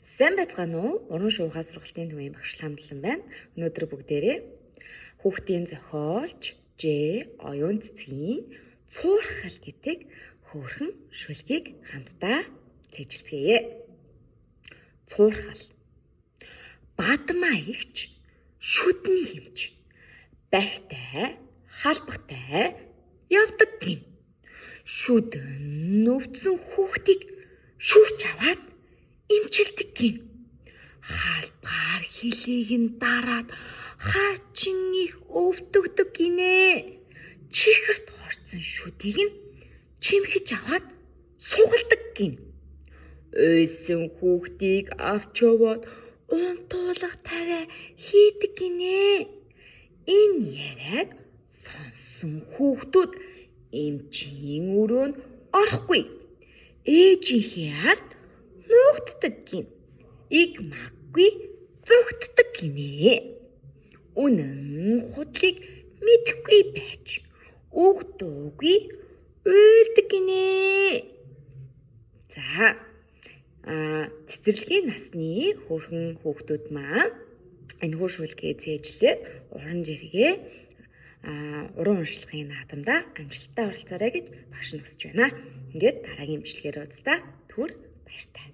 Сайн байцгаана уу? Уран шуухай сургалтын төвийн багш Ламдлан байна. Өнөөдөр бүгдээрээ хүүхдийн зохиолч Ж оюун цэцгийн Цуурхал гэдэг хөөрхөн шүлгийг хамтдаа цээжилцгээе. Цуурхал. Бадмаа ихч шүдний хэмж бахтай халбахтай явдаг гин. Шүдэн өвдсөн хүүхдийг шүрч аваад эмчилдэг гин. Халбгаар хөлийг нь дараад хаачин их өвдөгдөг гинэ. Чихэрт хорцсон шүдийг нь чимхэж аваад сугалдаг гин. Уйсан хүүхдийг авч яваад унтуулах тариа хийдэг гинэ. Энэ яриаг сонссон хүүхдүүд эмчийн өрөөнд орохгүй. Ээжийнхээ ард нуугддаг гин. Иг маггүй зүгтдэг гинэ. Үнэн худлыг мэдэхгүй байж үг дуугүй уйлдаг гинэ. За, цэцэрлэгийн насны хөөрхөн хүүхдүүд маань энэхүү шүлгээ цээжлээд уран жиргээ уран уншлагын наадамдаа амжилттай оролцоорой гэж багш нь хүсэж байна. Ингээд дараагийн бичлэгээр уулзъя. Түр баяртай.